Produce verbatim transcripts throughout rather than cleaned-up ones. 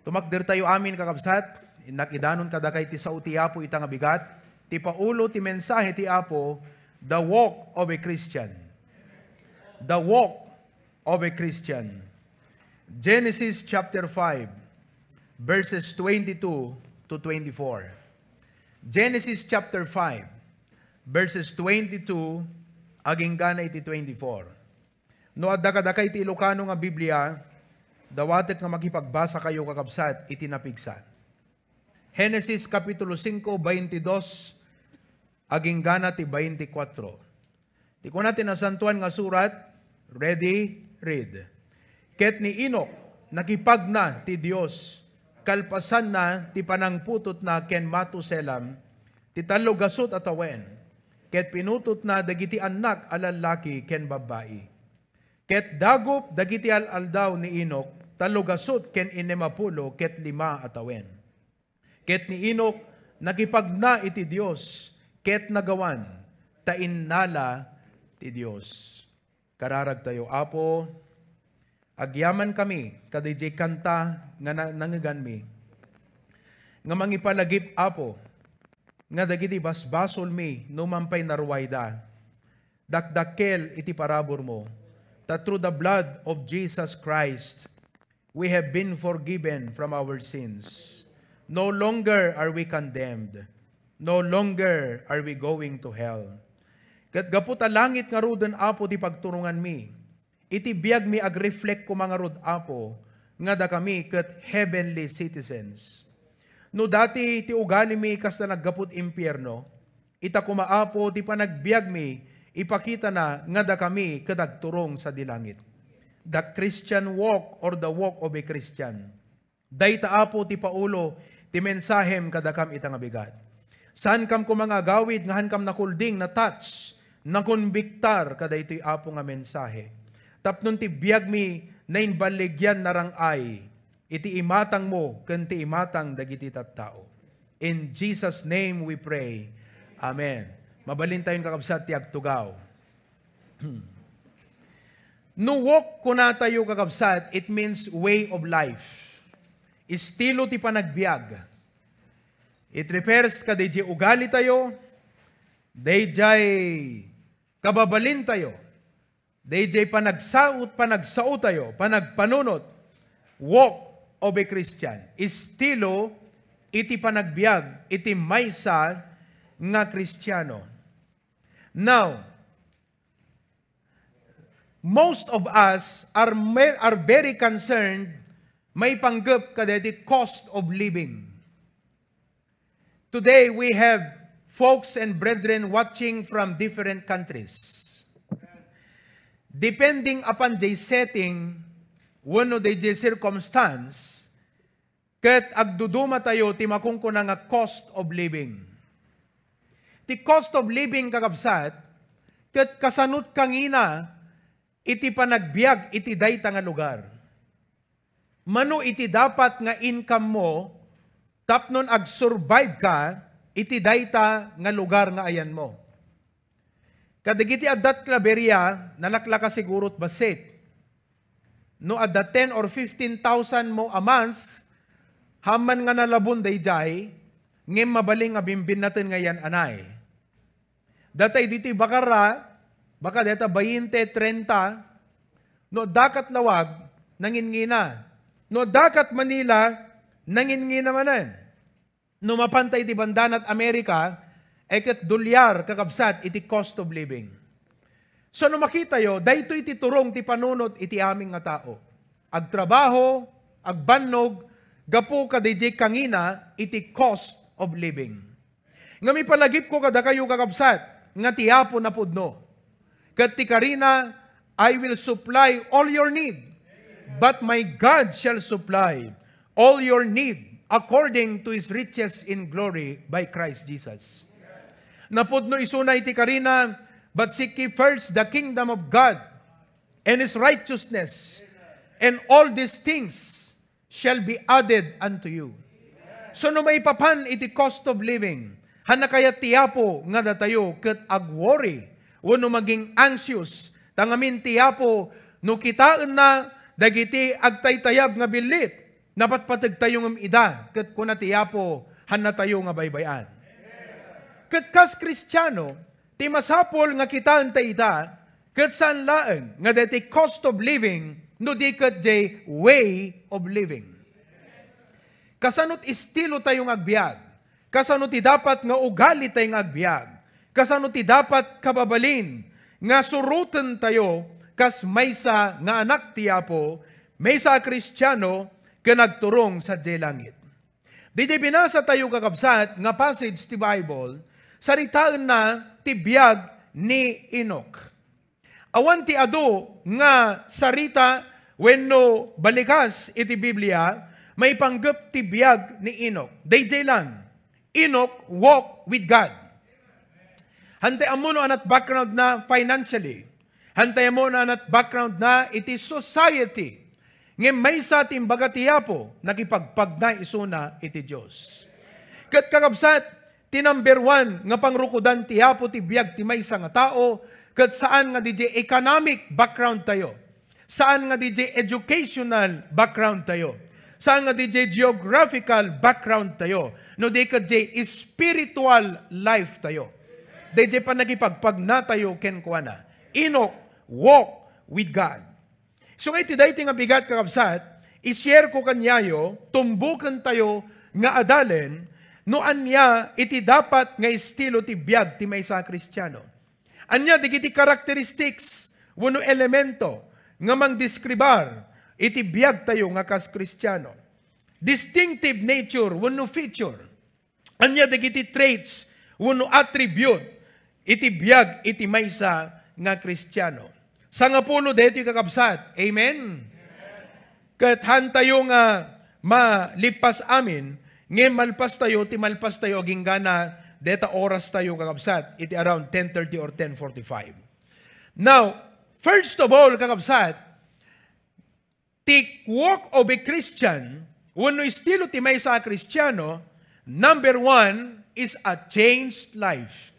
Tumakdertayo amin, kakabsat, innak idanon kadakay ti sao ti Apo ita nga bigat, ti paulo ti mensahe ti Apo, The Walk of a Christian. The Walk of a Christian. Genesis chapter five, verses twenty-two to twenty-four. Genesis chapter five, verses twenty-two agingga na iti twenty-four. No adda kadakay ti Ilocano nga Biblia, dawatek nga makipagbasakayo, kakabsat, iti napigsa. Genesis Kapitulo singko, baintidos, agingga na ti baintikwatro. Ti kuna ti Nasantoan nga Surat, ready, read. Ket ni Enoc, nakipagna ti Dios, kalpasanna ti panangputotna ken Matuselam, ti tallogasut a tawen, ket pinutotna dagiti annak a lallaki ken babbai. Ket dagup dagiti al-aldaw ni Enoc, tallogasut ken innem a pulo ket lima a tawen. Ket ni Enoc, nakipagna iti Dios, ket nagawan, ta innala ti Dios. Kararagtayo, Apo, agyamankami kadidiay kanta nga na-, nangngeganmi, nga mangipalagip, Apo, nga dagiti basbasolmi numan pay naruayda, dakdakkel iti paraburmo, ta through the blood of Jesus Christ, we have been forgiven from our sins. No longer are we condemned. No longer are we going to hell. Ket gapu ta langit ngaruden, Apo, ti pagturonganmi, iti biagmi agreflect koma ngarud, Apo, nga dakami ket heavenly citizens. No dati ti ugalimi kasla naggapu ti impierno, ita koma, Apo, ti panagbiagmi ipakitana nga dakami ket agturong sadi langit. The Christian walk or the walk of a Christian. Dayta, Apo, ti paulo ti mensahem kadakam ita nga bigat. Saankam koma nga agawid nga haankam nakulding, na-touch, nakonbiktar kadaytoy, Apo, nga mensahe. Tapno ti biagmi naimballigian narang-ay iti imatangmo ken ti imatang dagiti tattao. In Jesus' name we pray. Amen. Mabalintayon, kakabsat, ti agtugaw. No walk kunatayo, kakabsat, it means way of life. Estilo ti panagbiag. It refers kadidiay ugalitayo, daydiay kababalintayo, daydiay panagsaot, panagsaotayo, panagpanunot, walk of a Christian. Estilo iti panagbiag iti maysa nga Kristiano. Now, most of us are, me-, are very concerned maipanggep kadaydi cost of living. Today, we have folks and brethren watching from different countries. Depending upon the setting, wenno the circumstance, ket agdudumatayo ti makunkuna nga cost of living. Ti cost of living, kakabsat, ket kasanot kangina iti panagbiag iti dayta nga lugar. Mano iti dapat nga income mo tapnon agsurvive ka iti dayta nga lugar nga ayanmo. Kadagiti adda Claveria, nalaklaka sigurot bassit. No adda ten or fifteen thousand mo a month, haan man nga nalabon daydiay, ngem mabalin nga bimbinnaten nga yan-anay. Datay ditoy Bacarra, baka deta bainte, trenta, no adda kat Laoag, nangingina. No adda kat Manila, nangingina manen. No mapanta iti bandanat Amerika, ay ket dolyar, kakabsat, iti cost of living. So, no makitayo, daytoy ti turong ti panunot iti amin nga tao. Agtrabaho, agbannog, gapu kadaydiay kangina iti cost of living. Ngem ipalagipko kadakayo, kakabsat, nga ti Apo napudno. Ket ti karina, "I will supply all your need, but my God shall supply all your need according to his riches in glory by Christ Jesus." Napudno isuna iti karina, "But seek ye first the kingdom of God and his righteousness, and all these things shall be added unto you." So, no maipapan iti cost of living, haan kayat ti Apo nga datayo ket ag-worry wenno maging anxious, ta ngamin ti Apo no kitaenna dagiti agtaytayab nga billit, Napatpategtayo ngem ida, ket kuna ti Apo, hannatayo nga baybay-an. Ket kas Kristiano, ti masapul nga kitaenta ita, ket saan laeng nga daytoy cost of living, no di ket jay way of living. Kasano ti estilotayo nga agbiag? Kasano ti dapat nga ugalitayo nga agbiag? Kasano ti dapat kababalin nga surotentayo kas maysa nga anak ti Apo, maysa a Kristiano, ken agturong sadiay langit? Didiay binasatayo, kakabsat, nga passage ti Bible, saritaenna ti biag ni Enoch. Awan ti adu nga sarita wenno balikas iti Biblia maipanggep ti biag ni Enoch. Daydiay lang, Enoch walk with God. Hantay ammo no anat background na financially. Hantay ammo no anat background na iti society. Ngem maysa ti imbaga ti Apo, nakipagpagna isuna iti Dios. Ket kakabsat, ti number one nga pangrukodan ti Apo ti biag ti maysa nga tao, ket saan nga didiay economic background tayo, saan nga didiay educational background tayo, saan nga didiay geographical background tayo, no di ket diay spiritual life tayo. Didiay panagipagpagna tayo kenkuana. Enoch walk with God. So nga iti daytoy nga bigat, kakabsat, i-share ko kaniayo, tumboken tayo nga adalen no ania iti dapat nga estilo ti biag ti maysa a Kristiano. Ania dagiti characteristics wenno elemento nga mangdeskribar iti biag tayo nga kas Kristiano? Distinctive nature wenno feature. Ania dagiti traits wenno attribute iti biag iti maysa nga Kristiano? Sangapulo daytoy, kakabsat. Amen? Ket hantayo nga malippas amin, ngem malpastayo ti malpastayo agingga na deta orastayo, kakabsat, iti around ten thirty or ten forty-five. Now, first of all, kakabsat, ti walk of a Christian, wenno estilo ti maysa a Kristiano, number one is a changed life.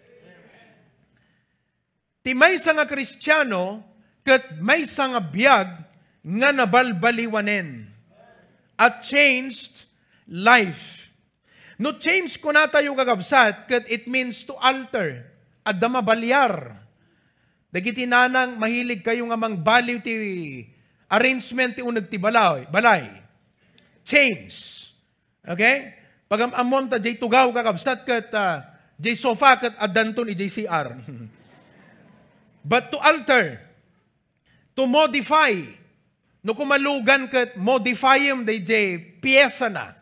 Ti maysa nga Kristiano ket maysa nga biag nga nabalbaliwanen. A changed life. No change kunatayo, kakabsat, ket it means to alter. Adda mabaliar. Dagiti nanang, mahilig kayo nga mangbaliw ti arrangement ti uneg ti balay, balay. Change. Okay? Pagam-ammom ta jay tugaw, kakabsat, ket, ah, jay sofa ket addanton ijay C R. But to alter, to modify, no, koma lugan ket modifyem dayjay piyesana.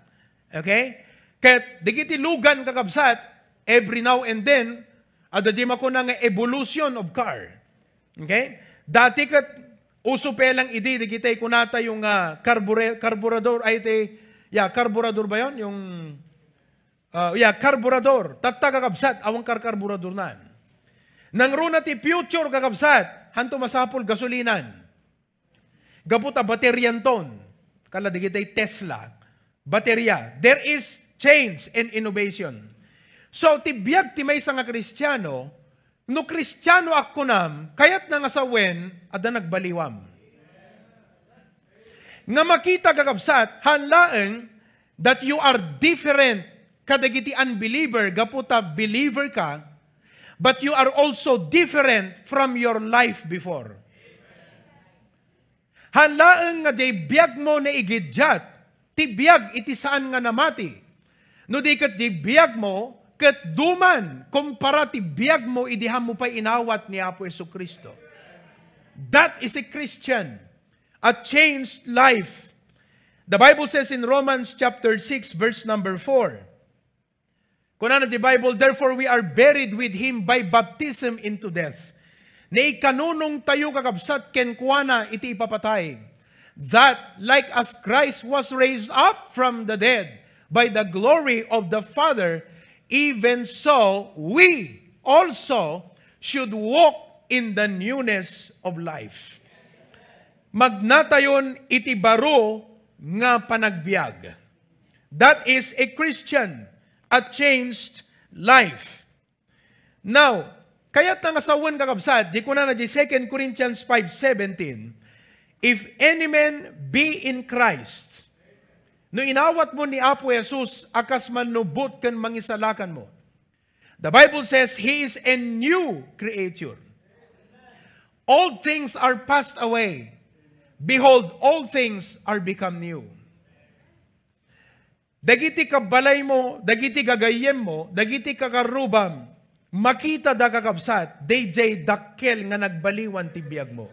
Okay? Ket dagiti lugan, kakabsat, every now and then, adda jay makuna nga evolution of car. Okay? Dati ket uso pay lang idi, dagiti kunatayo nga karbure-, karburador, ay, ti, yeah, karburador ba yon? Yung, ah, yeah, karburador. Tatta, kakabsat, awan karkarburador nan. Nangruna ti future, kakabsat, hanto masapul gasolinan. Gapu ta baterianton. Kala dagiti Tesla. Bateria. There is change and innovation. So, ti biag ti maysa nga Kristiano, no Kristiano ak kunam, kayatna nga sawen, adda nagbaliwam. Nga makita, kakabsat, haan laeng that you are different kadagiti unbeliever gapu ta believer ka, but you are also different from your life before. Haan laeng nga jay biagmo naigiddiat ti biag iti saan nga namati. No di ket jay biagmo ket duman kumpara ti biagmo idi hammo pay inawat ni Apo Jesu-Cristo. That is a Christian, a changed life. The Bible says in Romans chapter six, verse number four, Kunana ti Bible, "Therefore we are buried with him by baptism into death." Naikanunong tayo, kakabsat, kenkuana iti ipapatay. That, like as Christ was raised up from the dead by the glory of the Father, even so we also should walk in the newness of life. Magnatayon iti baro nga panagbiag. That is a Christian, a changed life. Now, kayatna nga sawen, kakabsat, di kunana di Second Corinthians five seventeen, "If any man be in Christ, No inawatmo ni Apo Jesus a kas mannubbot ken mangisalakanmo, the Bible says, "He is a new creature. Old things are passed away. Behold, all things are become new." Dagiti kabbalaymo, dagiti gagayyemmo, dagiti kakarrubam, makitada, kakabsat, daydiay dakkel nga nagbaliwan ti biagmo.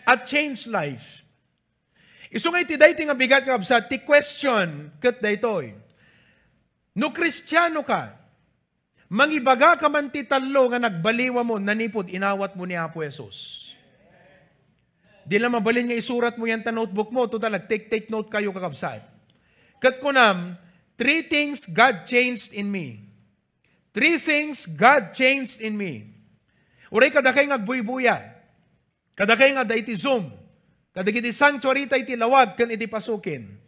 A changed life. Isu nga iti daytoy nga bigat, kakabsat, ti question ket daytoy. No Kristiano ka, mangibagaka man ti tallo nga nagbaliwanmo nanipud inawatmo ni Apo Jesus. Di la mabalin nga isuratmo yan ta notebookmo, total, nag-take, take note kayo, kakabsat. Ket kunam, "Three things God changed in me. Three things God changed in me." Uray kadakay nga agbuybuya, kadakay nga adda iti Zoom, kadagiti sanctuary ta iti lawag ken iti pasukin,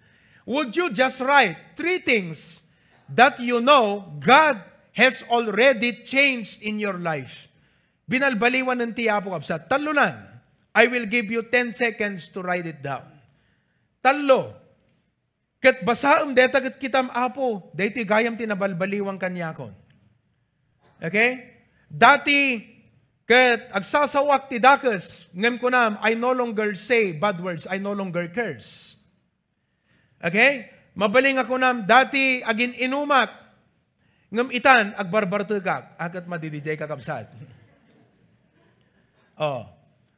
would you just write three things that you know God has already changed in your life? Binalbaliwan ti Apo, kabsat. Tallonan. I will give you ten seconds to write it down. Tallo. Ket basaem dayta ket kitam, "Apo, daytoy gayam ti nabalbaliwan kaniakon." Okay? Dati ket agsasaoak ti dakes, ngem kunam, "I no longer say bad words, I no longer curse." Okay? Mabalin nga kunam, "Dati agin-inumak, ngem itan agbarbartekak." A, ket madidiay, kakabsat. Oh.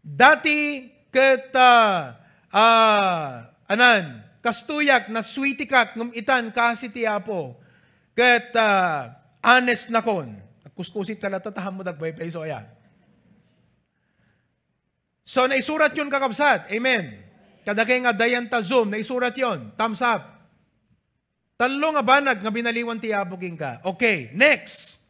Dati ket, ah, ah, anan, kastoyak, nasweetikak, ngem itan kaasi ti Apo. Ket, ah, honest nakon. Agkuskusit ka latta, ta ammom dagbaybayso aya. So, naisuratyon, kakabsat. Amen. Kadakay nga adda yan ta Zoom, naisuratyon. Thumbs up. Tallo nga banag nga binaliwan ti Apo kenka. Okay, next.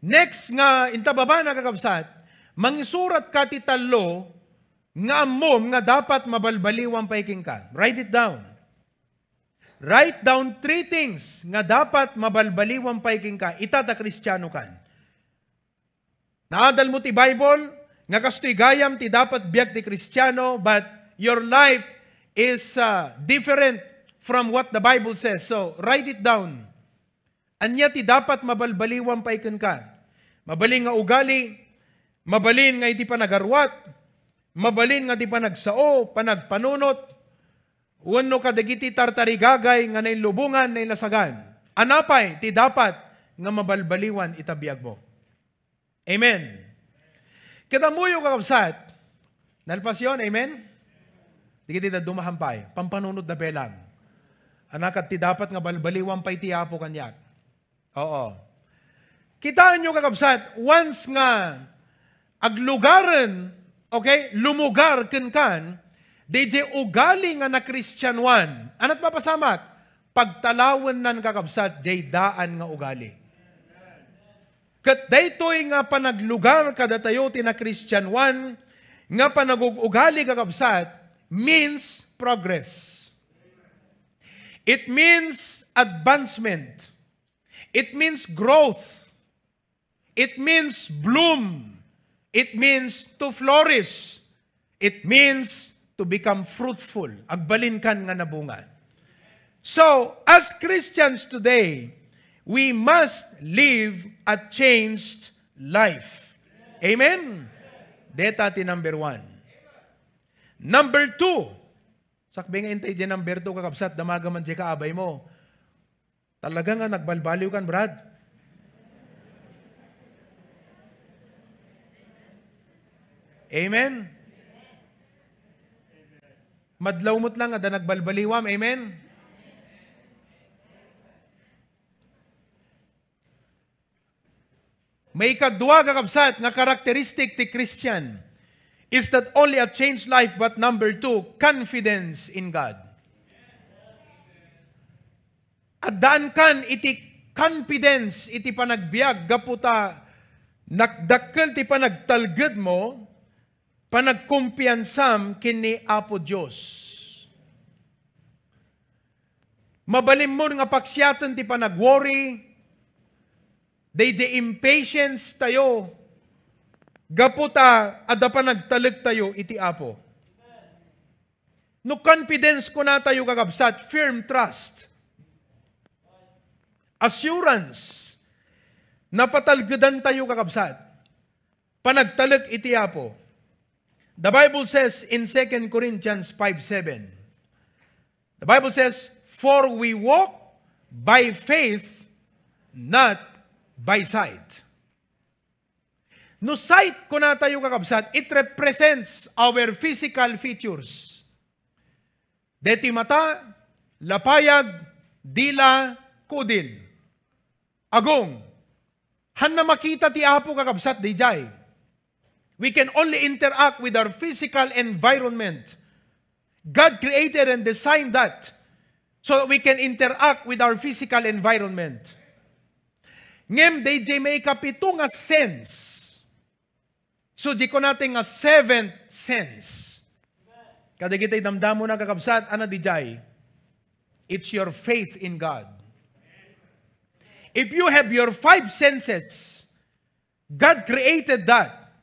Next nga inta babanag, kakabsat, mangisuratka ti tallo nga ammom nga dapat mabalbaliwan pay kenka. Write it down. Write down three things nga dapat mabalbaliwan pay kenka. Ita ta Kristiano kan. Naadalmo ti Bible nga kastoy gayam ti dapat biag ti Kristiano, but your life is, uh, different from what the Bible says. So, write it down. Ania ti dapat mabalbaliwan pay kenka? Mabalin nga ugali, mabalin nga iti panagarwat, mabalin nga iti panagsao, panagpanunot, wenno kadagiti tartarigagay nga nailubongan, nailasagan. Ania pay ti dapat nga mabalbaliwan ita biagmo? Amen. Ket ammoyo, kakabsat, nalpasyon, amen? Dagiti dadduma, hampay, pampanunot da belang. Ania ket ti dapat nga balbaliwan pay ti Apo kaniak. Oo. Kitaenyo, kakabsat, once nga aglugaren, okay, lumugar kenkan, daydiay ugali nga nakristianoan. Ania ti mapasamak? Pagtalawennan, kakabsat, diay daan nga ugali. Ket daytoy nga panaglugar kadatayo ti nakristianoan nga panagug-ugali, kakabsat, means progress. It means advancement. It means growth. It means bloom. It means to flourish. It means to become fruitful. Agbalinkan nga nabunga. So, as Christians today, we must live a changed life. Amen? Deta ti number one. Number two, sakbay nga intay diay number two, kakabsat, damaga man diay kaabaymo. Talaga nga nagbalbaliw kan, Brad? Amen? Madlaw met lang adda nagbalbaliwam. Amen? Maikadua, kakabsat, nga karakteristik ti Christian is not only a changed life, but number two, confidence in God. Addaankan iti confidence iti panagbiag gapu ta nakdakkel ti panagtalgedmo, panagkumpiansam ken ni Apo Dios. Mabalinmo nga paksiaten ti panag-worry, daydiay impatience tayo, gapu ta adda panagtalek tayo iti Apo. No confidence kunatayo, kakabsat, firm trust, assurance, napatalgedantayo, kakabsat, panagtalek iti Apo. The Bible says in Second Corinthians five seven, the Bible says, "For we walk by faith, not by sight." No sight, kunatayo, kakabsat, it represents our physical features. Deti mata, lapayag, dila, kudil, agong. Hanna makita ti Apo, kakabsat, dijay. We can only interact with our physical environment. God created and designed that so that we can interact with our physical environment. Ngem, dayjay maikapito nga sense. So, di ko natin nga seventh sense. Kadagiti damdamo na, kakabsat, ano dijay? It's your faith in God. If you have your five senses, God created that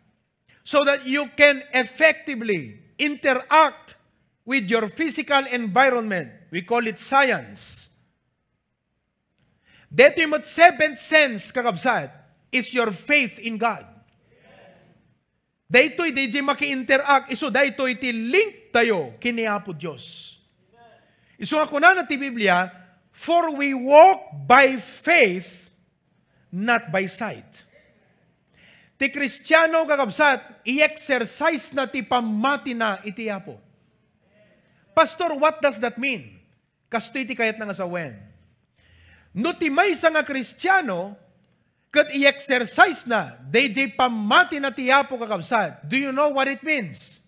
so that you can effectively interact with your physical environment. We call it science. Daytoy met seventh sense, kakabsat, is your faith in God. Daytoy, dayjay maki-interact, isu daytoy ti link tayo ken ni Apo Dios. Isu nga kunana ti Biblia, "For we walk by faith, not by sight." Ti Kristiano, kakabsat, i-exercise na ti pammatina iti Apo. "Pastor, what does that mean?" Kastoy ti kayatna nga sawen. No ti maysa nga Kristiano ket i-exercise na dayjay pammatina ti Apo, kakabsat, do you know what it means?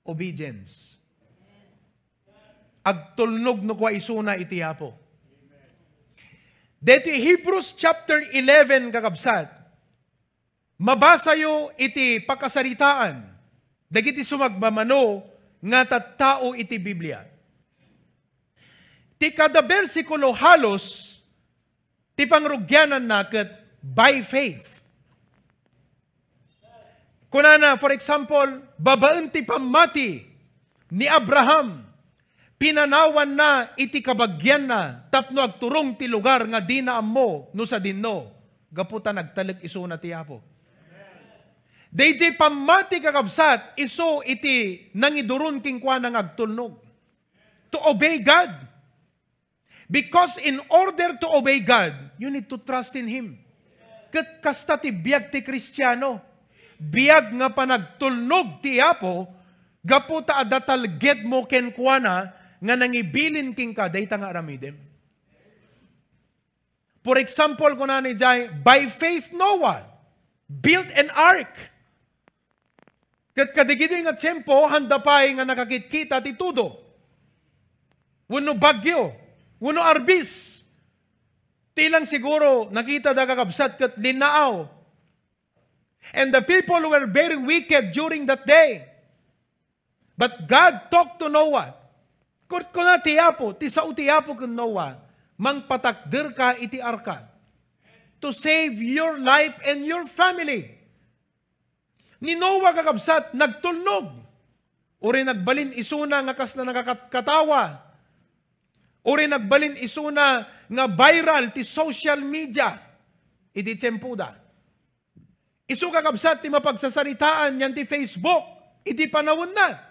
Obedience. Agtulnog no kua isuna iti Apo. Deti Hebrews chapter eleven, kakabsat, mabasayo iti pakasaritaan dagiti sumagmamano nga tattao iti Biblia. Ti kada bersikulo halos ti pangrugiananna ket by faith. Kunana, for example, babaen ti pammati ni Abraham, pinanawanna iti kabagianna tapno agturong ti lugar nga dina ammo no sadinno, gapu ta nagtalek isuna ti Apo. Dayjay pammati, kakabsat, isu iti nangiduron kenkuana nga agtulnog. To obey God. Because in order to obey God, you need to trust in Him. Ket kasta ti biag ti Kristiano. Biag nga panagtulnog ti Apo, gapu ta adda talgedmo kenkuana nga nangibilin kenka dayta nga aramidem. For example, kunana idiay, by faith Noah built an ark. Ket kadagidi nga tiempo, haanda pay nga nakakitkita ti tudo, wenno bagyo, wenno arbis. Ti lang siguro nakitada, kakabsat, ket linnaaw. And the people were very wicked during that day. But God talked to Noah. Kun-, kuna ti Apo, ti sao ti Apo ken Noah, "Mangpatakderka iti arka to save your life and your family." Ni Noah, kakabsat, nagtulnog. Uray nagbalin isuna nga kasla nakakatkatawa. Uray nagbalin isuna nga viral ti social media idi tiempoda. Isu, kakabsat, ti mapagsasaritaan yan ti Facebook idi panawenna.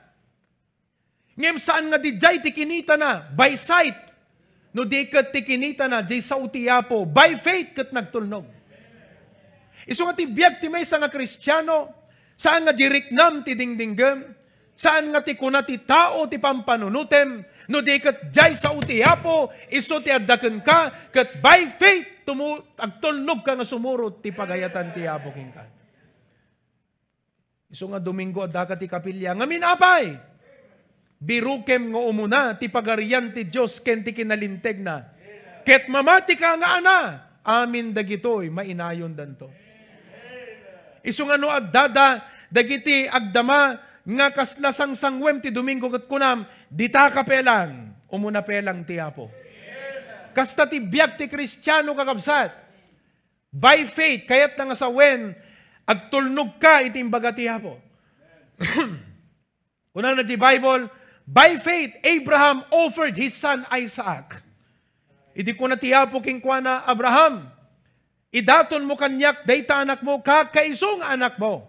Ngem saan nga didiay ti kinitana by sight, no di ket ti kinitana diay sao ti Apo by faith ket nagtulnog. Isu nga ti biag ti maysa nga Kristiano, saan nga di riknam ti dingdinggem, saan nga ti kuna ti tao ti pampanunotem, no di ket diay sao ti Apo, isu ti adda kenka, ket by faith tumu-, agtulnogka nga sumurot ti pagayatan ti Apo kenka. Isu nga Domingo, addaka ti kapilya. Ngamin apay? Birukem nga umuna ti Pagarian ti Dios ken ti kinalintegna. Ket mamatika nga ana, amin dagitoy mainayondanto. Isu nga no addada dagiti agdama nga kasla sangsangwem ti Domingo ket kunam, "Ditaka pelang, umuna pelang ti Apo." Kasta ti biag ti Kristiano, kakabsat. By faith, kayatna nga sawen, agtulnogka iti imbaga ti Apo. Kunana ti Bible, "By faith, Abraham offered his son Isaac." Idi kuna ti Apo kenkuana, "Abraham, idatonmo kaniak dayta anakmo, ka kaiso nga anakmo."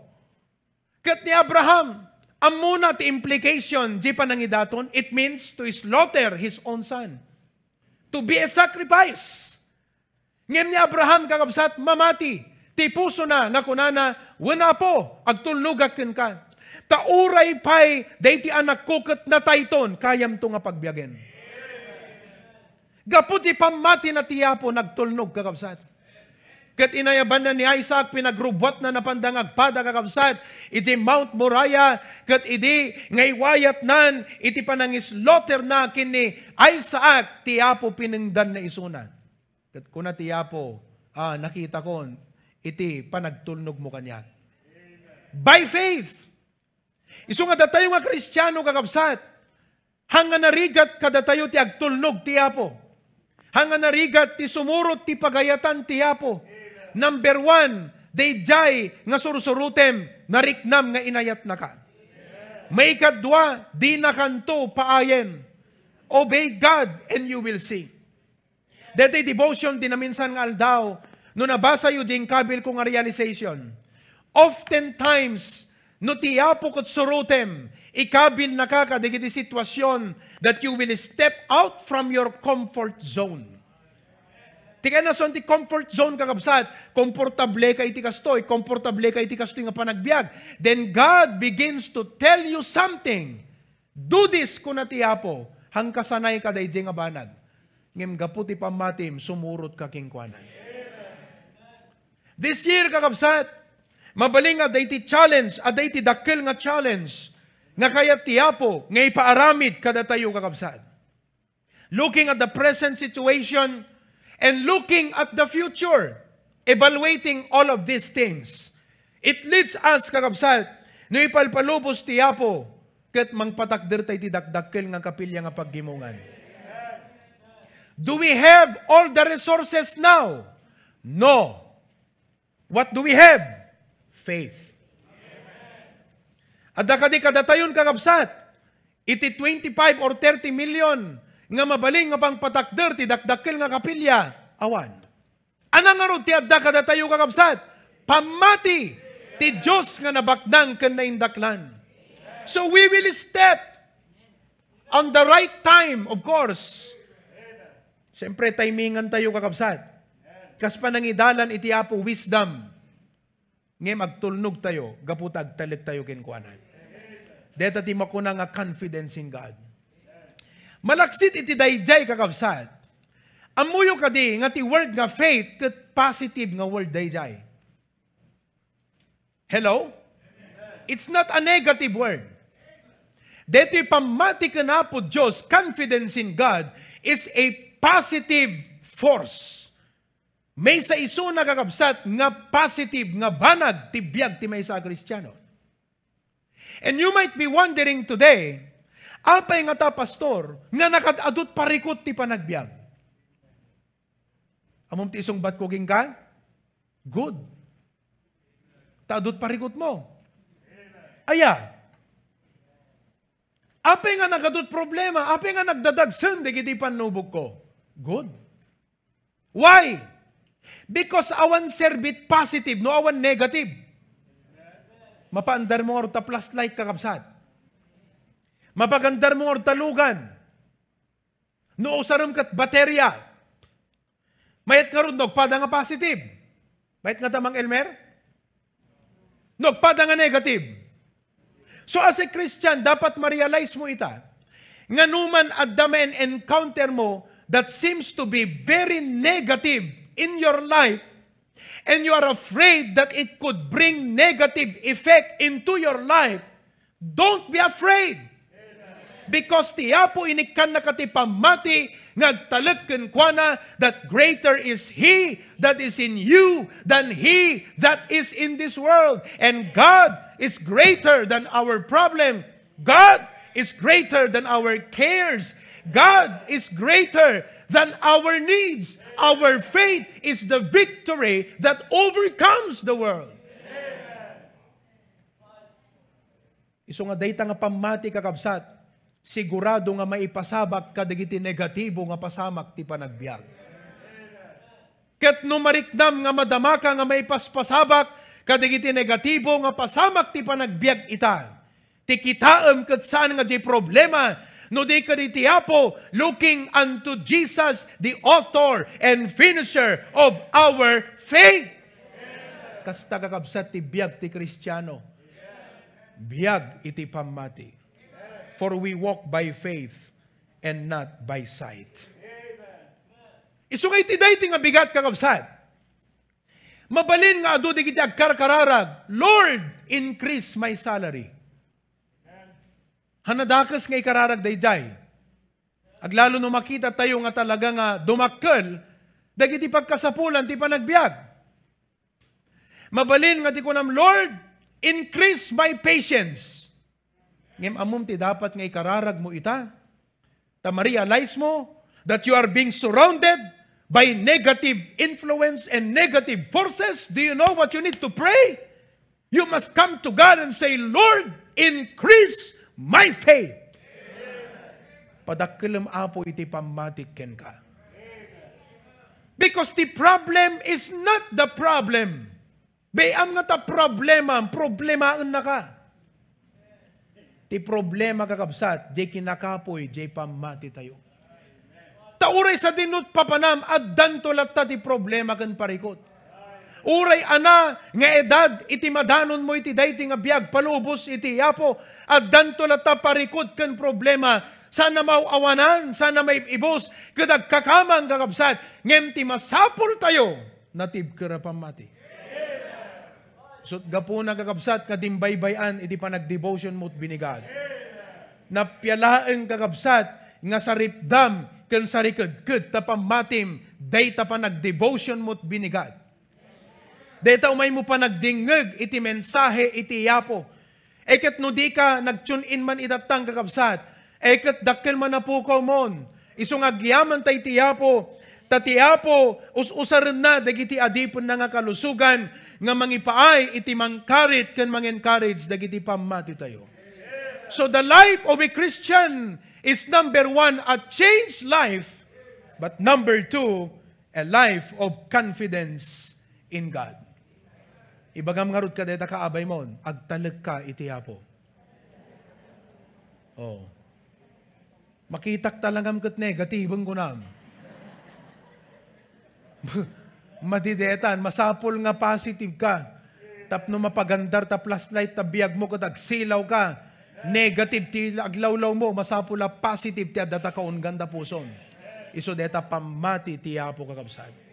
Ket ni Abraham, ammona ti implication di panangidaton. It means to slaughter his own son, to be a sacrifice. Ngem ni Abraham, kakabsat, mamati ti pusona nga kunana, "Wen, Apo, agtulnogak kenka. Ta uray pay daydi anakko ket natayton, kayamto nga pagbiagen." Gapu ti pammatina ti Apo, nagtulnog, kakabsat. Ket inayabanna ni Isaac, pinagrubbuatna napanda nga agpada, kakabsat, iti Mount Moriah, ket idi nga iwayatnan iti panangislaughterna ken ni Isaac, ti Apo pinengdanna isuna. Ket kuna ti Apo, "Ah, nakitakon iti panagtulnogmo kaniak." By faith. Isu nga datayo nga Kristiano, kakabsat, haan nga narigat kadatayo ti agtulnog ti Apo. Haan nga narigat ti sumurot ti pagayatan ti Apo. Number one, daydiay nga sursurotem, nariknam nga inayatnaka. Maikadua, dinakanto paayen. Obey God and you will see. Daytoy devotion ti naminsan nga aldaw, no nabasayo diay inkabil ko nga realization. Oftentimes, no ti Apo ket surotem, ikabilnaka kadagiti situasion that you will step out from your comfort zone. Ti kayatna ti comfort zone, kakabsat, komportableka iti kastoy, komportableka iti kastoy nga panagbiag. Then God begins to tell you something. "Do this," kuna ti Apo, "haan ka sanay kadaydiay nga banag." Ngem gapu ti pammatim, sumurotka kenkuana. This year, kakabsat, mabalin nga adda iti challenge, adda iti dakkel nga challenge nga kayat ti Apo nga ipaaramid kadatayo, kakabsat. Looking at the present situation and looking at the future, evaluating all of these things, it leads us, kakabsat, no ipalpalubos ti Apo, ket mangpatakderta iti dakdakkel nga kapilya nga paggimongan. Do we have all the resources now? No. What do we have? Faith. Adda kadi kadatayon, kakabsat, iti twenty-five or thirty million nga mabalin nga pangpatakder ti dakdakkel nga kapilya? Awan. Ania ngarud ti adda kadatayo, kakabsat? Pammati ti Dios nga nabaknang ken naindaklan. So we will step on the right time, of course. Siyempre, timingan tayo, kakabsat. Kas panangidalan iti Apo, wisdom. Ngem agtulnog tayo, gapu ta agtalek tayo kenkuana. Deta ti makuna nga confidence in God. Malaksid iti daydiay, kakabsat. Ammoyo kadi nga ti word nga faith ket positive nga word daydiay? Hello? It's not a negative word. Detoy pammati ken Apo Dios, confidence in God, is a positive force. Maysa isuna, kakabsat, nga positive nga banag ti biag ti maysa a Kristiano. And you might be wondering today, "Apay ngata, Pastor, nga nakad-adut parikut ti panagbiag?" Ammom ti isungbatko kenka? Good. Ta adut parikutmo. Aya? Apay nga nagadut problema? Apay nga nagdadagsen dagiti pannubokko? Good. Why? Because awan serbit positive, no, awan negative. Mapaandarmo ngarud ta flashlight, kakabsat. Mapagandarmo ngarud ta lugan. No usarem ket baterya. Mayat ngarud no agpada nga positive. Mayat ngata, Mang Elmer? No agpada nga negative. So as a Christian, dapat ma-realize mo ita, nga no man adda ma-encounter mo that seems to be very negative in your life, and you are afraid that it could bring negative effect into your life, don't be afraid. Because ti Apo inikkannaka ti pammati nga agtalek kenkuana, that greater is He that is in you than he that is in this world. And God is greater than our problem. God is greater than our cares. God is greater than our needs. Our faith is the victory that overcomes the world. Isu nga dayta nga pammati, kakabsat, sigurado nga maipasabak kadagiti negatibo nga pasamak ti panagbiag. Ket no mariknam nga madamaka nga maipaspasabak kadagiti negatibo nga pasamak ti panagbiag ita, ti kitaem ket saan nga diay problema, no di ket iti Apo, looking unto Jesus, the author and finisher of our faith. Kasta, kakabsat, ti biag ti Kristiano. Biag iti pammati. For we walk by faith and not by sight. Isu nga iti daytoy nga bigat, kakabsat, mabalin nga adu dagiti agkarkararag, "Lord, increase my salary." Haan a dakes nga ikararag daydiay. Aglalo no makita tayo nga talaga nga dumakkel dagiti pagkasapulan ti panagbiag. Mabalin nga ti kunam, "Lord, increase my patience." Ngem ammom ti dapat nga ikararag mo ita? Ta ma-realize mo that you are being surrounded by negative influence and negative forces. Do you know what you need to pray? You must come to God and say, "Lord, increase my faith." Padakkelem, Apo, iti pammatik kenka. Because the problem is not the problem. Bay-am nga ta problema, problemaennaka. Ti problema, kakabsat, diay kinakapoy, diay pammatitayo. Ta uray sadino ti papanam, addanto latta ti problema ken parikut. Uray ana nga edad iti madanonmo iti daytoy nga biag palubos iti Apo, addanto latta parikut ken problema. Saan a maaw-awanan, saan a maib-ibus, ket agkakamang, kakabsat, ngem ti masapultayo, natibker a pammati. Isut' gapuna, kakabsat, nga dimbaybay-an iti panagdevotion mo ti binigad. Nappialaeng, kakabsat, nga saripdam ken sarikedked ta pammatim dayta panagdevotion mo ti binigad. Dayta umaymo panagdingngeg iti mensahe iti Apo. E ket no dika nag-tune in man itattang, kakabsat, e ket dakkel man a pukawmon. Isu nga agyamanta iti Apo, ta ti Apo us-usarenna dagiti adipenna nga kalusogan nga mangipaay iti mangkarit ken mangencourage dagiti pammatitayo. So the life of a Christian is, number one, a changed life, but number two, a life of confidence in God. Ibagam ngarud kadayta, kaabaymon, agtalekka iti Apo. Oh. Makitak talangam ket negatiben, kunam. Madidetan, masapul nga positive ka. Tapno mapagandar ta flashlight ta biagmo ket agsilaw ka. Negative ti aglawlawmo, masapul a positive ti adda ta kaunggan ta pusom. Isu dayta pammati ti Apo, kakabsat.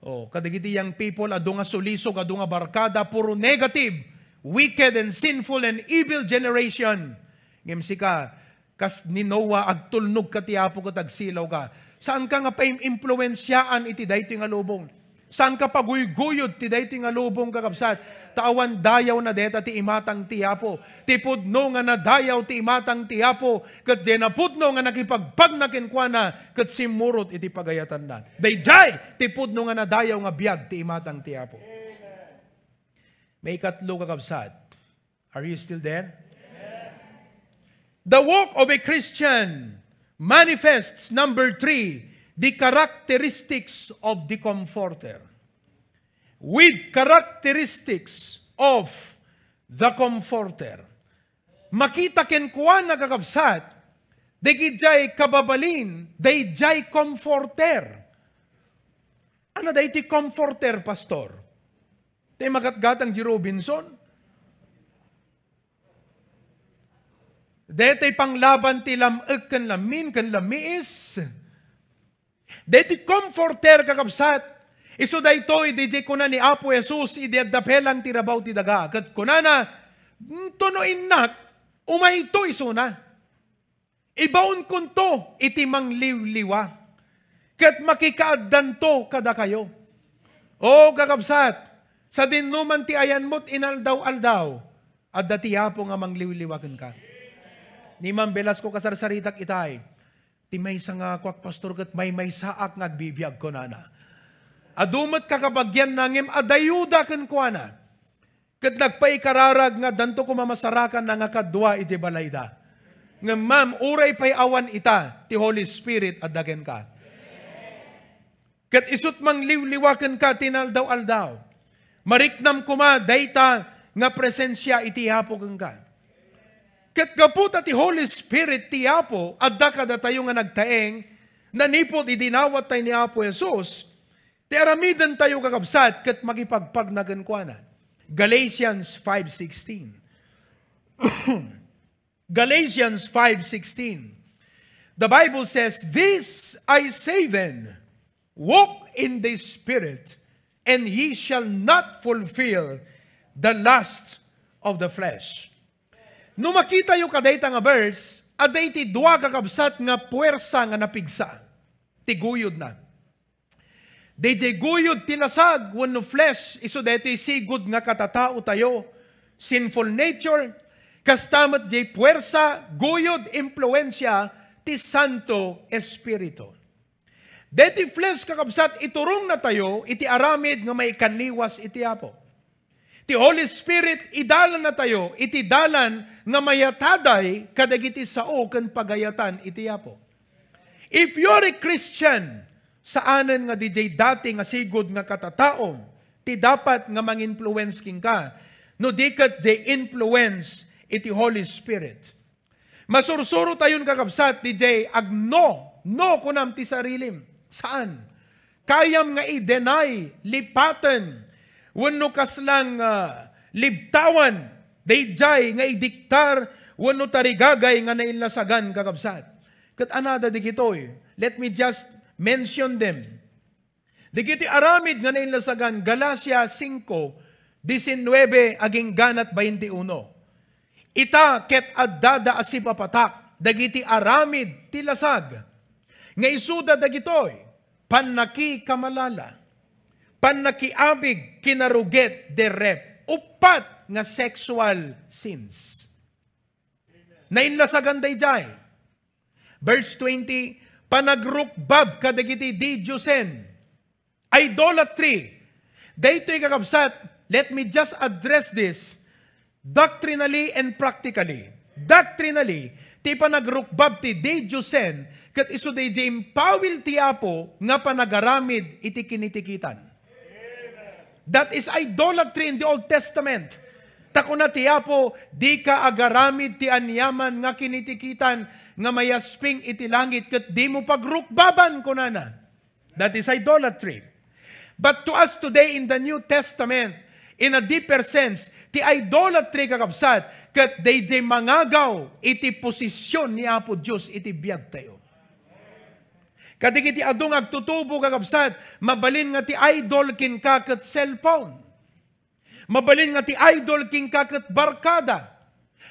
Oh, kadagiti young people, adu nga sulisog, adu nga barkada, puro negative, wicked and sinful and evil generation. Ngem sika, kas ni Noah, agtulnog ka ti Apo ket agsilaw ka. Saan ka nga paim-impluensiaan iti daytoy nga lubong? Saan ka paguyguyod ti daytoy nga lubong, kakabsat? Ta awan dayawna deta ti imatang ti Apo. Ti pudno nga nadayaw ti imatang ti Apo, ket diay napudno nga nakipagpagna kenkuana, ket simmurot iti pagayatanna. Daydiay ti pudno nga nadayaw nga biag ti imatang ti Apo. Maikatlo, kakabsat. Are you still there? The walk of a Christian manifests, number three, the characteristics of the Comforter. With characteristics of the Comforter. Makita kenkuana, kakabsat, dagijay kababalin, dayjay Comforter. Ano daytoy Comforter, Pastor? Tay magatgatang di Robinson? Daytoy panglaban ti lam-ek ken lamin ken lamiis. Daytoy Comforter, kakabsat, isu daytoy, daydiay kuna ni Apo Jesus idi adda pelang ti rabaw ti daga. Ket kunana, "Nto no innak, umayto isuna. Ibaonkonto iti mangliwliwa, ket makikaaddanto kadakayo." O, kakabsat, sadinoman ti ayanmo ti inaldaw-aldaw, adda ti Apo nga mangliwliwa kenka. Ni Ma'am Velasco, kasarsaritak itay, ti maysa nga kuak, "Pastor, ket maymaysaak nga agbibiag," kunana. Adu met kakabagianna ngem adayuda kenkuana. Ket nagpaikararag nga addanto koma masarakanna nga kadua idiay balayda. Ngem, ma'am, uray pay awan ita, ti Holy Spirit adda kenka. Ket isut' mangliwliwa kenka ti inaldaw-aldaw. Mariknam koma dayta nga presensia iti Apo kenka. Ket gapu ta ti Holy Spirit ti Apo adda kadatayo nga nagtaeng, nanipud idi inawat tayo ni Apo Jesus, ti aramidentayo, kakabsat, ket makipagpagna kenkuana. Galatians five sixteen. Galatians five sixteen. The Bible says, "This I say then, walk in the Spirit, and ye shall not fulfill the lust of the flesh." No makitayo kadayta nga verse, adda iti dua, kakabsat, nga puwersa nga napigsa ti guyodna. Daydiay guyod ti lasag wenno flesh, isu daytoy sigud nga katataotayo, sinful nature, kasta met diay puwersa, guyod, impluensia ti Santo Espiritu. Daytoy flesh, kakabsat, iturongnatayo iti aramid nga maikanliwas iti Apo. Ti Holy Spirit idalannatayo iti dalan nga mayataday kadagiti sao ken pagayatan iti Apo. If you are a Christian, saanen nga didiay dati nga sigud nga katataom ti dapat nga manginfluence kenka, no di ket diay influence iti Holy Spirit. Masursurotayon, kakabsat, didiay agno, no, kunam ti sarilim. Saan? Kayam nga i-deny, lipaten, wenno kaslang, ah, libtawan, daydiay nga idiktar wenno tarigagay nga nainlasagan, kakabsat. Ket anada digitoy, let me just mention them. Dagiti aramid nga nainlasagan, Galacia cinco, diecinueve agingganat baintiuno. Ita ket addada a sipapatak dagiti aramid ti lasag, nga isuda dagitoy: pannakikamalala, pannakiabig, kinaruget, derrep, uppat nga sexual sins. Nainlasagan daydiay. Verse twenty, panagrukbab kadagiti didiosen. Idolatry. Daytoy, kakabsat, let me just address this doctrinally and practically. Doctrinally, ti panagrukbab ti didiosen, ket isu daydiay impawil ti Apo nga panagaramid iti kinitikitan. That is idolatry in the Old Testament. Ta kuna ti Apo, "Dika agaramid ti aniaman nga kinitikitan nga mayasping iti langit ket dimo pagrukbaban," kunana. That is idolatry. But to us today in the New Testament, in a deeper sense, ti idolatry, kakabsat, ket daydiay mangagaw iti posisyon ni Apo Dios iti biagtayo. Kadagiti adu nga agtutubo, kakabsat, mabalin nga ti idol kenka ket cellphone. Mabalin nga ti idol kenka ket barkada.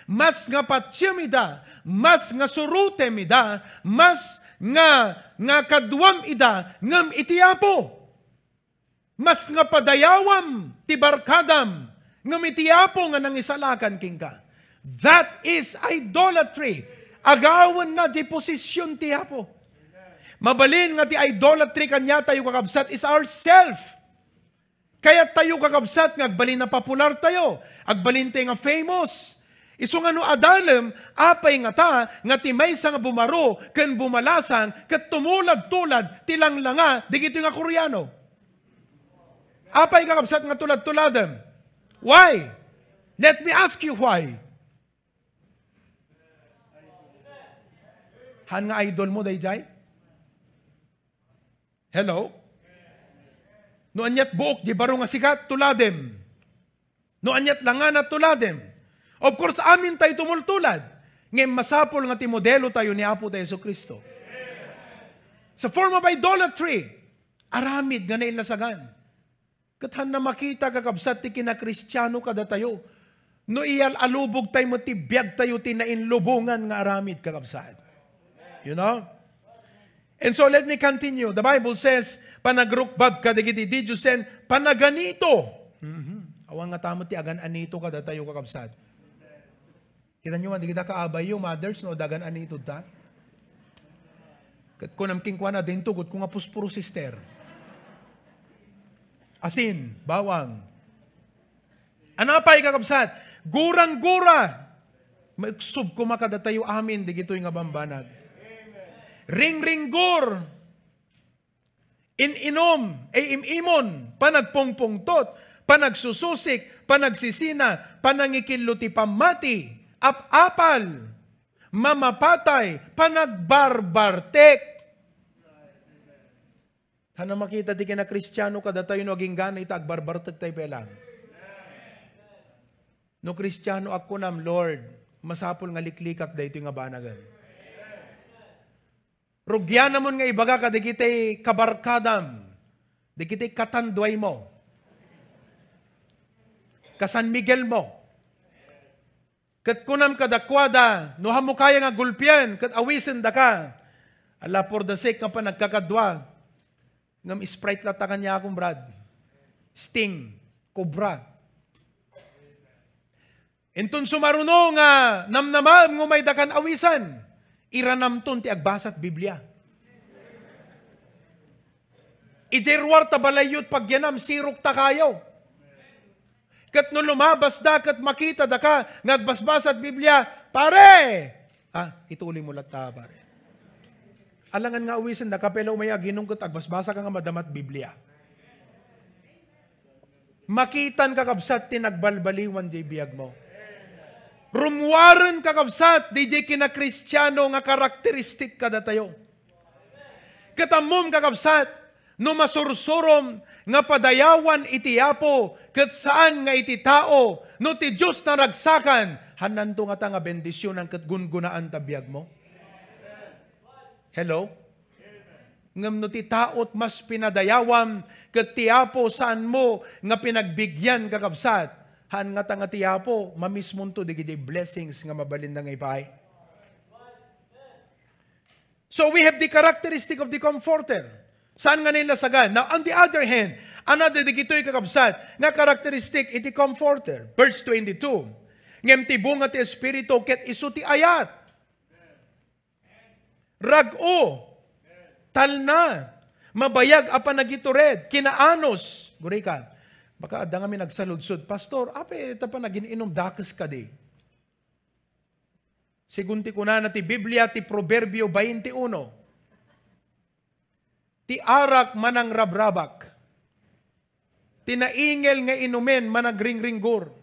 Mas nga patiem ida, mas nga surotem ida, mas nga, nga kaduam ida, ngem iti Apo. Mas nga padayawam ti barkadam, ngem iti Apo nga nangisalakan kenka. That is idolatry. Agawenna ti posisyon ti Apo. Mabalin nga ti idolatry kaniatayo, kakabsat, is ourself. Kayattayo, kakabsat, nga agbalin a popular tayo, agbalin tayo nga famous. Isu nga no adalem, apay ngata nga ti maysa nga bumaro ken bumalasang ket tumulad-tulad ti langlanga dagitoy nga Koreano? Apay, kakabsat, nga tulad-tuladem? Why? Let me ask you why. Han nga idol mo daydiay? Hello? No aniat buok di baro nga sikat, tuladem. No aniat langana, tuladem. Of course, amin tayo tumultulad. Ngem masapul nga ti modelo tayo ni Apo tayo Jesu-Cristo. Sa form of idolatry, aramid nga nainlasagan. Ket hanna makita, kakabsat, ti kinakristiano kadatayo. No iyal-alubog tayo met ti biag tayo ti nainlubongan nga aramid, kakabsat. You know? And so let me continue. The Bible says, panagrukbab kadagiti didiosen, panaganito. Mhm. Awan nga ta met ti agan-anito kadatayo, kakabsat. Kita nyo, dagita kaabayyo, mothers, no, dagan-anito ta. Ket kunam kenkuana, "Adda intugot ko nga puspuro, sister." Asin, bawang. Anapay, kakabsat? Guranggura. Maiksob koma kadatayo amin digitoy nga bambanag. Ringringgur. In-inum, ay im-imon, panagpungpungtot, panagsususik, panagsisina, panangikillo ti pammati, ap-apal, mamapatay, panagbarbartek. Haanna makita ti kinakristiano kadatayo no agingga ita agbarbartek tayo pay lang. No Kristiano ak kunam, Lord, masapul nga liklikak daytoy nga banagen. Rugianamon nga ibaga kadagiti kabarkadam, dagiti katanduaymo, ka-San Miguelmo. Ket kunam kadakuada, no haanmo kaya nga gulpien ket awisendaka, ala, for the sake nga panagkakadua, ngem Sprite latta kaniak, Brad. Sting, Cobra. Inton sumaruno nga namnamaem nga umaydakan awisen, iranamton ti agbasat Biblia. Idiay ruar ta balayyo ti pagyanam, sirok ta kayo. Ket no lumabasda ket makitadaka nga agbasbasat Biblia, pare! Ah, ituloy mo latta, pare. Alangan nga awisendaka, pay la umay aginum ket agbasbasaka nga madamat Biblia. Makitan, kakabsat, ti nagbalbaliwan diay biagmo. Rummuaren, kakabsat, diay kinakristiano nga karakteristik kadatayo. Ket ammom, kakabsat, no masursurom nga padayawan iti Apo ket saan nga iti tao, no ti Dios naragsakan, haannanto ngata nga bendisionan ket gungunaan ta biagmo? Hello? Ngem no ti tao ti mas pinadayawam ket ti Apo saanmo nga pinagbigyan, kakabsat, haan ngata nga ti Apo mamismonto dagiti blessings nga mabalinna nga ipaay. So we have the characteristic of the Comforter. Saan nga nailasagan? Now, on the other hand, another dagitoy, kakabsat, nga characteristic iti Comforter. Verse twenty-two, "Ngem ti bunga ti Espiritu ket isu ti ayat, rag-o, talna, mabayag a panagitured, kinaanus." Gurika, baka adda ngamin agsaludsod, "Pastor, apay ta panagin-inum dakes kadi?" Segun ti kunana ti Biblia, ti Proverbio twenty-one, "Ti arak manangrabrabak, ti naingel nga inumen managringringgur,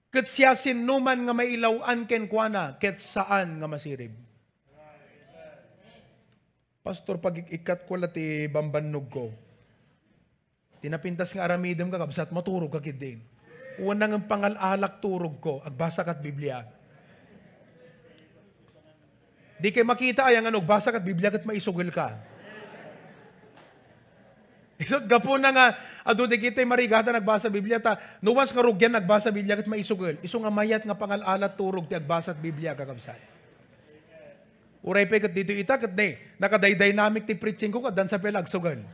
ket siasinoman nga mailaw-an kenkuana ket saan nga masirib." Pastor, pagik-ikkatko la ti bambannogko. Ti napintas nga aramidem, kakabsat, maturog ka ketdi. Wen, nangem pangal-alak turogko, agbasa kat Biblia. Di kay makita aya nga no agbasa kat Biblia ket maisugel ka. Isu gapuna nga adu dagiti marigatan agbasa Biblia ta, no once nga rugian agbasa Biblia ket maisugel. Isu nga mayat nga pangal-alat turog ti agbasa Biblia, kakabsat. Uray pay ket ditoy ita ket ne, nakadaydynamic ti preaching ko ket dansa pay la agsugel.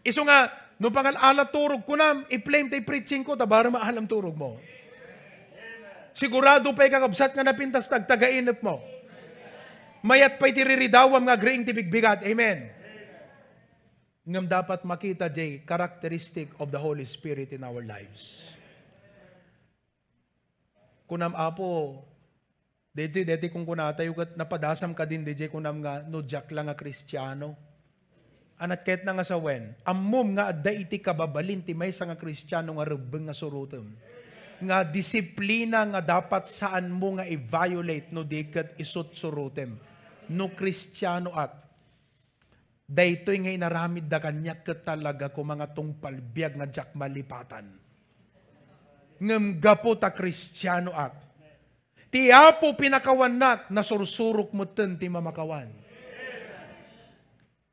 Isu nga, no pangal-ala turog kunam, i-play mo ti preaching ko, ta barem maalam turog mo. Sigurado pay, kakabsat, nga napintas ti agtagainep mo. Mayat pay ti riridawam nga agriing ti bigbigat. Amen. Ngem dapat makita jay characteristic of the Holy Spirit in our lives. Kunam, Apo, daytoy, daytoy kunkunatayo ket napadasam kadin, D J, kunam nga, no diak la nga Kristiano. Anat ket na nga sawen, ammom nga adda iti kababalin ti maysa nga Kristiano nga rebbeng nga surotem. Nga disiplina nga dapat saanmo nga i-violate no di ket isut surotem. No Kristianoak, daytoy nga inaramidda kaniak ket talaga koma nga tungpal biag nga diak malipatan. Ngem gapu ta Kristianoak, ti Apo pinakawannak, nasursurok metten ti mamakawan.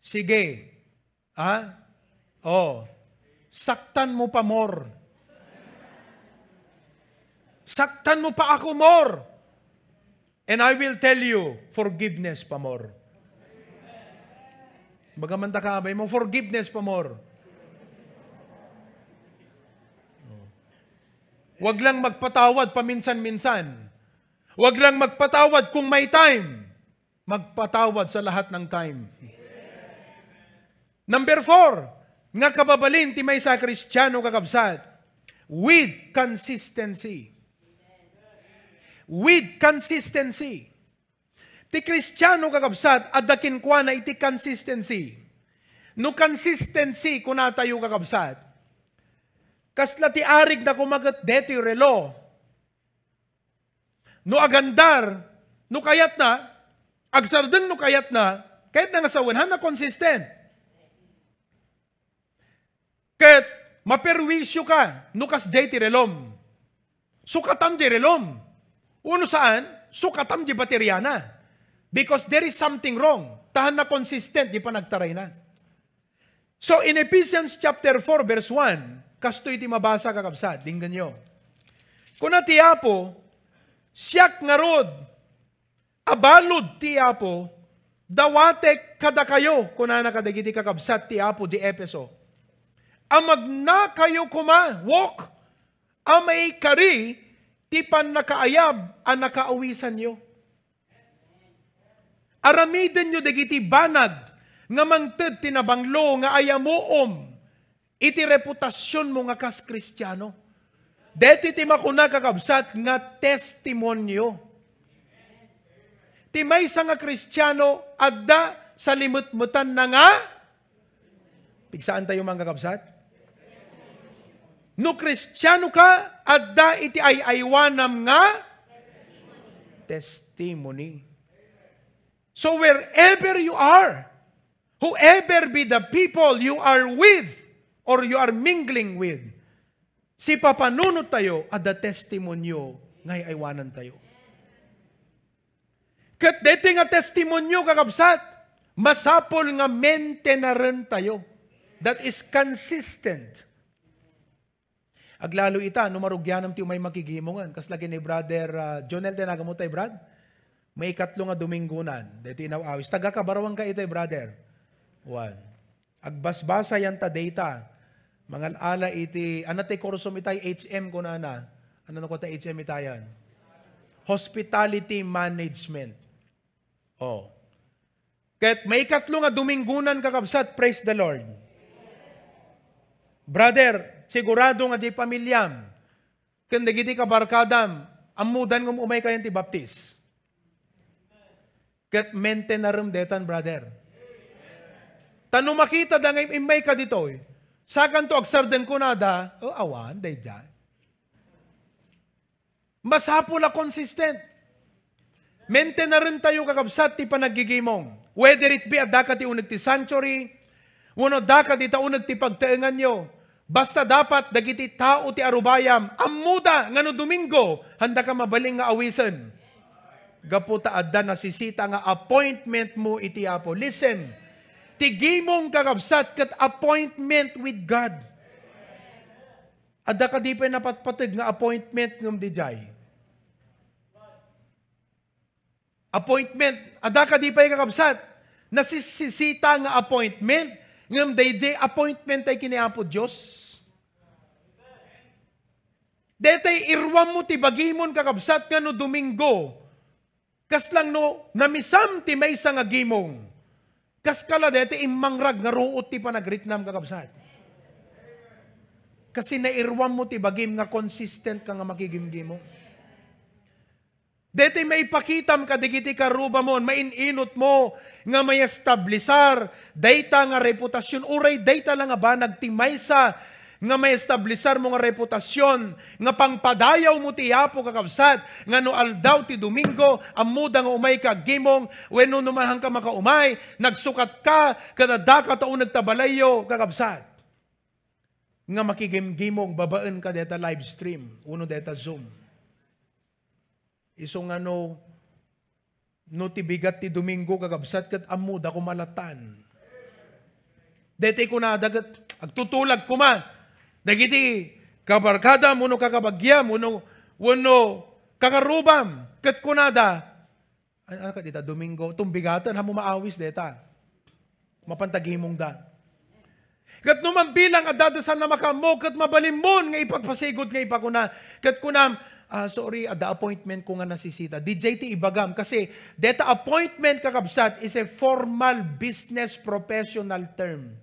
Sige. Ha? Oh. Saktan mo pa more. Saktan mo pa ako more. And I will tell you, forgiveness pa more. Baga man ta kaabay mo, forgiveness pa more. Wag lang magpatawad paminsan-minsan. Wag lang magpatawad kung may time. Magpatawad sa lahat ng time. Number four, nga kababalin ti maysa a Kristiano, kakabsat, With consistency. With consistency. Ti Kristiano, kakabsat, adda kenkuana iti consistency. No consistency, kunatayo, kakabsat, kasla ti arigna koma ket detoy relo. No agandar, no kayatna, agsardeng no kayatna, kayatna nga sawen, han na consistent. Ket maperwisioka no kasdiay ti relom. Sukatam di relom. Wenno saan, sukatam di bateriana. Because there is something wrong. Ta han na consistent di panagtarayna. So, in Ephesians chapter four, verse one, kastoy ti mabasa, kakabsat, denggenyo. Kuna ti Apo, "Siak ngarud, a balud ti Apo, dawatek kadakayo," kunana kadagiti kakabsat ti Apo di Efeso, "a magnakayo koma, walk, a maikari ti pannakaayab a nakaawisanyo." Aramidenyo dagiti banag nga mangted ti nabanglo nga ayamuom iti reputasionmo nga kas Kristiano. Daytoy ti makuna, kakabsat, nga testimonio. Ti maysa nga Kristiano, adda salimetmetanna nga Pigsaantayo man, kakabsat? No Kristiano ka, adda iti ay-aywanam nga testimony. So wherever you are, whoever be the people you are with or you are mingling with, sipapanunot tayo, adda testimonyo nga ay-aywanan tayo. Ket daytoy nga testimonyo, kakabsat, masapul nga maintenaren tayo. That is consistent. Aglalo ita, no marugianam ti umay makigimongen. Kasla ken ni Brother, ah, Jonel, ti nagammo tay, Brad? Maikatlo nga Dominggonan. Daytoy inaw-awis. Taga-Cabarawan ka itay, Brother? One. Agbasbasa yan ta data. Mangal-ala iti, ano ti kursom itay? H M kunana. Ano no ta H M itayan? Hospitality Management. Oh. Ket maikatlo nga Dominggonan, kakabsat, praise the Lord. Brother, sigurado nga di pamilyam ken dagiti kabarkadam, ammodan nga umay kayan ti baptis. Ket maintenarem detan, brother. Ta no makitada nga im-, immay ka ditoy, sakanto agsardeng kunada, "O, awan, daydiay." Masapul a consistent. Maintenaren tayo, kakabsat, ti panaggigimong. Whether it be adda ka ti uneg ti sanctuary, wenno adda ka dita uneg ti pagtaenganyo, basta dapat dagiti tao ti arubayam, ammoda nga no Domingo, handa ka mabalin nga awisen. Gapu ta adda nasisita nga appointment mo iti Apo. Listen, ti gimong, kakabsat, ket appointment with God. Adda kadi pay napatpateg nga appointment ngem didiay? Appointment. Adda kadi pay, kakabsat, nasisisita nga appointment, ngem daydiay appointment tay ken ni Apo Dios? Daytay iruam mo ti bagimon, kakabsat, nga no Domingo, kas lang no namisam ti maysa nga gimong, kas kala daytay immangrag nga ruot ti panagriknam, kakabsat. Kasi nairuam mo ti bagim nga consistent ka nga makigimgimong. Daytoy maipakitam kadagiti karubamon, main-inut mo nga maestablisar dayta nga reputasion, uray dayta la nga banag ti maysa nga maestablisar mo nga reputasion, nga pangpadayaw mo ti Apo, kakabsat, nga no aldaw ti Domingo, ammoda nga umay ka aggimong, wenno no manhan ka makaumay, nagsukat ka, ket adda ka ta uneg ta balayyo, kakabsat, nga makigimgimong babaen ka dayta live stream, wenno dayta Zoom. Isu nga no, no ti bigat ti Domingo, kakabsat, ket ammoda koma latan. Daytoy kunada ket agtutulag koma dagiti kabarkadam wenno kakabagiam wenno, wenno kakarubam, ket kunada, "Ay, ah, ket ita Domingo, tumbigaten, haanmo maawis dayta." Mapan ta gimongda. Ket no mabilang adda saan a makaammo, ket mabalinmon nga ipagpasigud nga ipakuna. Ket kunam, "Ah, sorry, adda appointment ko nga nasisita." Didiay ti ibagam. Kasi dayta appointment, kakabsat, is a formal business professional term.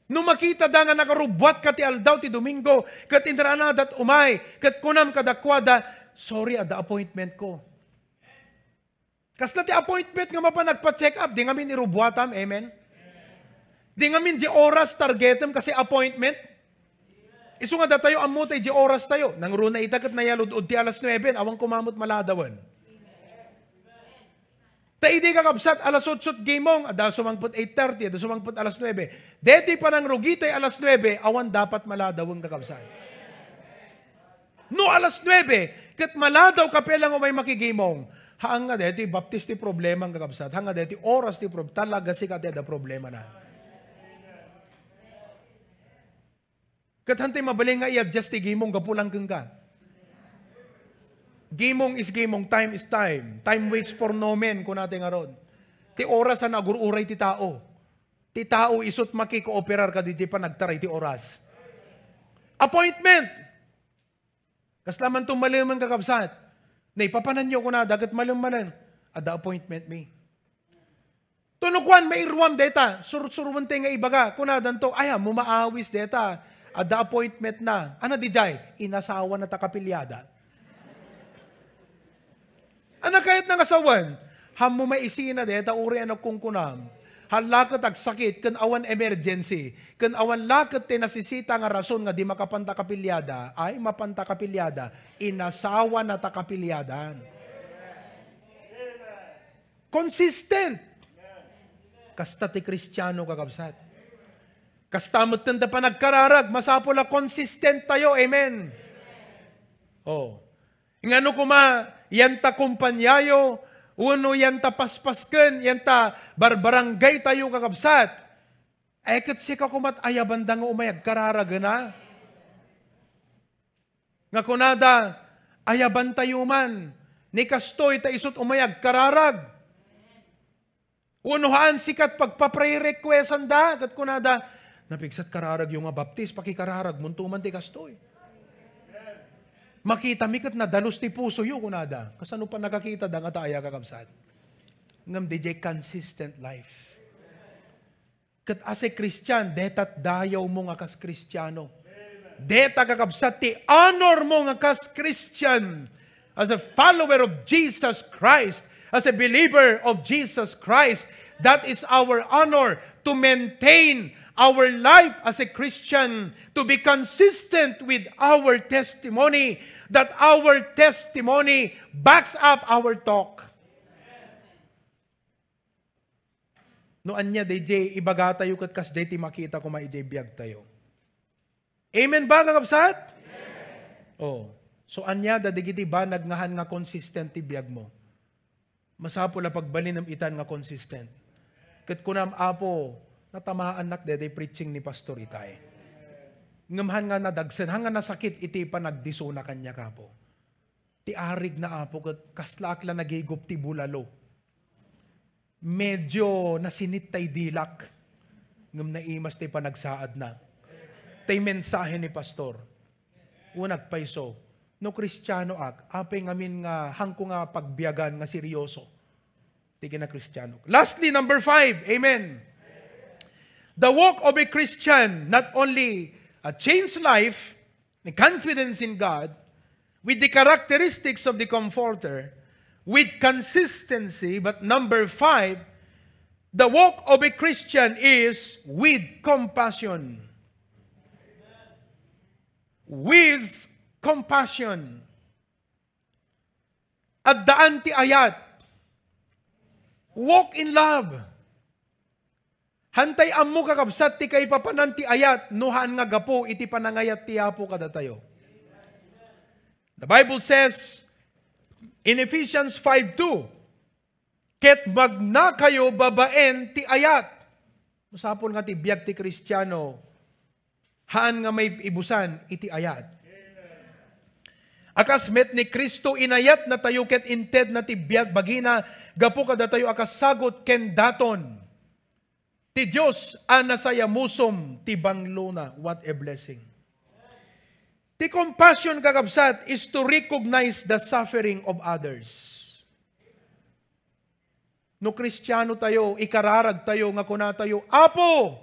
No makitada nga nakarubbuatka ti aldaw ti Domingo, ket inranadat umay, ket kunam kadakuada, "Sorry, adda appointment ko." Kasla ti appointment nga mapan nagpa-check up, di ngamin irubbuatam, amen? Di ngamin di oras targetem kasi appointment. Isu nga datayo ammo tay di oras tayo. Nangruna ita ket nayalud-od ti alas nuebe, awan koma met maladawen. Ta idi kakabsat, alas otso gimong, adda sumangpet eight thirty, adda sumangpet alas nuebe. Deti panangrugi tay alas nuebe, awan dapat maladawen, kakabsat. No alas nuebe, ket maladaw ka pay lang umay makigimong. Haan nga deti baptis ti problema, kakabsat. Haan nga deti oras ti prob-, talaga sika ti adda problema na. Ket hantay mabalin nga i-adjust ti gimong gapu lang kenka. Gimong is gimong, time is time. Time waits for no man, kuna ti ngarud. Ti oras a nagur-uray ti tao. Ti tao isut makikooperar kadi ti panagtaray ti oras. Appointment! Kasla man to malemen, kakabsat. Naipapananyo kunada ket malem manen, "Adda appointment mi." Tuno kuan, mairuam deta, sursuruente nga ibaga, kunadanto, "Ay, ammo maawis deta, adda appointment na." Ana didiay? Inasawa na ta kapiliada. Ana kayat na nga sawen? Ammo maisina deta, uray a nagkunkunam. Hala ket agsakit, ken awan emergency, ken awan la ket ti nasisita nga rason nga di makapanta kapiliada, ay, mapanta kapiliada, inasawa na ta kapiliadan. Consistent. Kasta ti Kristiano, kakabsat. Kasta met ti panagkararag, masapul a consistent tayo. Amen. Oh. Ngano koma, yan ta kumpaniayo, wenno yan ta paspasken, yan ta barbarangay tayo, kakabsat. Ay, ket sika komat ayabanda nga umay agkararagena? Nga kunada, "Ayabantayo man ni kastoy ta isut umay agkararag." Wenno haan sikat pagpa-prayer requestan da, ket kunada, "Napigsat kararagyo nga baptis, pakikararagmonto man ti kastoy." Makitami ket nadalus ti pusoyo, kunada. Kasano pa nakakita da nga ta aya, kakabsat? Ngem didiay consistent life. Ket as a Christian, deta dayawmo nga kas Kristiano. Deta kakabsat ti honor mo nga kas Christian, as a follower of Jesus Christ, as a believer of Jesus Christ. That is our honor, to maintain our life as a Christian, to be consistent with our testimony, that our testimony backs up our talk. No ania daydiay ibagatayo ket kasdiay ti makita koma idiay biagtayo. Amen ba, kakabsat? Oh. So, ania da dagiti banag nga haan nga consistent ti biagmo? Masapul a pagbalinem itan nga consistent. Ket kunam, "Apo, natamaannak daydiay preaching ni Pastor itay. Ngem haan nga nadagsen, haan nga nasakit iti panagdisona kaniak, Apo." Ti arigna, Apo, ket kaslaak la nagigup ti bulalo. Medyo nasinit tay dilak, ngem naimas tay panagsaadna. Tay mensahe ni Pastor. Wen nagpayso, no Kristianoak, apay ngamin nga haanko nga pagbiagan nga seryoso ti kinakristianok? Lastly, number five, amen. The walk of a Christian not only a changed life, the confidence in God, with the characteristics of the Comforter, with consistency. But number five, the walk of a Christian is with compassion. With compassion. Addaan ti ayat. Walk in love. Hantay ammo, kakabsat, ti kaipapanan ti ayat no haan nga gapu iti panangayat ti Apo kadatayo. The Bible says in Ephesians five two, "Ket magnakayo babaen ti ayat." Masapul nga ti biag ti Kristiano, haan nga maibusan iti ayat. A kas met ni Cristo, inayatnatayo ket intedna ti biag bagina gapu kadatayo a kasagut ken daton ti Dios a nasayamusom ti banglona. What a blessing! Ti compassion, kakabsat, is to recognize the suffering of others. No Kristiano tayo, ikararag tayo nga kuna tayo, "Apo,